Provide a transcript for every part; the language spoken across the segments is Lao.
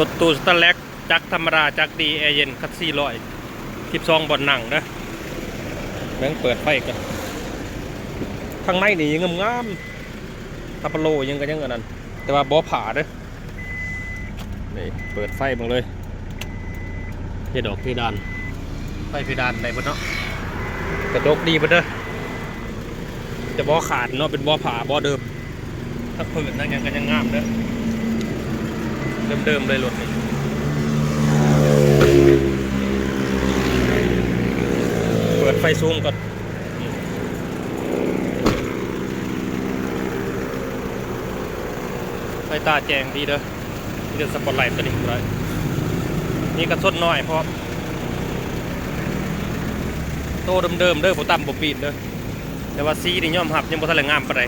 ລົດຕູ້ສະຕາເລັກ ຈັກທຳມະດາ ຈັກດີ ແອເຢັນ ຄັດສີ່ຮ້ອຍ ສິບສອງບ່ອນນັ່ງເດີ. ເບິ່ງເປີດໄຟກ່ອນ. ທາງໃນນີ້ງາມໆ ທັບໂລຫຍັງກໍຍັງອັນນັ້ນ ແຕ່ວ່າບໍ່ຜ້າເດີ. ນີ້ເປີດໄຟເບິ່ງເລີຍ. ເຮັດດອກເພດານ ໄຟເພດານໄດ້ເບິດເນາະ. ກະຈົກດີເບິດເດີ. ຈະບໍ່ຂາດເນາະ ເປັນບໍ່ຜ້າບໍ່ເດີມ. ທັງພື້ນທັງຫຍັງກໍຍັງງາມເດີ. ເດີມໆ ເລີຍລົດນີ້. ເປີດໄຟສູງກ່ອນ. ໄຟຕາແຈ້ງດີເດີ. ມີແຕ່ສະປອດໄລຕົວນີ້ກໍໄດ້. ມີກັນຊົນນ້ອຍພ້ອມ. ໂຕເດີມໆ ເດີ ບໍ່ຕຳບໍ່ປີນເດີ. ແຕ່ວ່າສີນີ້ຍອມຮັບ ຍັງບໍ່ທັນໄດ້ງາມປານໃດ.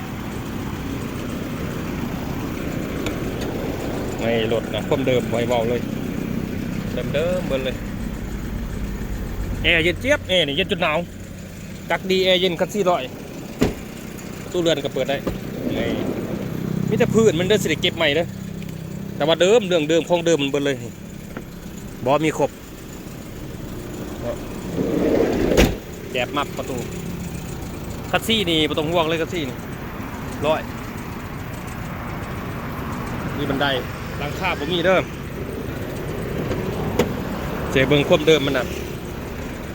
ໃນລົດນະ ຄວາມເດີມບໍ່ໃຫ້ເວົ້າເລີຍ. ເດີມໆ ເບິດເລີຍ. ແອເຢັນຈຽບ ແອນີ້ເຢັນຈົນໜາວ. ຈັກດີ ແອເຢັນ ຄັດສີ່ຮ້ອຍ. ປະຕູເລື່ອນກໍເປີດໄດ້. ນີ້ ມີແຕ່ພື້ນມັນເດີ ຊິໄດ້ເກັບໃໝ່ເດີ. ແຕ່ວ່າເດີມ ເລື່ອງເດີມ ຂອງເດີມມັນເບິດເລີຍ. ບໍ່ ມີຄົບ. ແກບມັບປະຕູ. ຄັດສີ່ນີ້ບໍ່ຕ້ອງຫ່ວງເລີຍ ຄັດສີ່ນີ້ ຮ້ອຍ. ມີບັນໄດ. ຫຼັງຄາບໍ່ມີເດີ. ເສຍເບິ່ງຄວາມເດີມມັນນະ.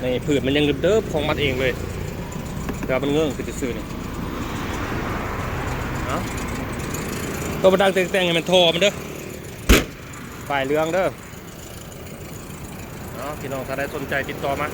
ນີ້ ພື້ນມັນຍັງເດີມໆ ຂອງມັນເອງເລີຍ. ແຕ່ວ່າມັນເງີ້ອງຂຶ້ນຊື່ໆ ນີ້. ເອົາ ໂຕບັນດັງແຕ່ງໆ ໃຫ້ມັນທໍ່ມັນເດີ. ປ້າຍເຫຼືອງເດີ. ເນາະ ພີ່ນ້ອງ ຖ້າໃດສົນໃຈຕິດຕໍ່ມາ.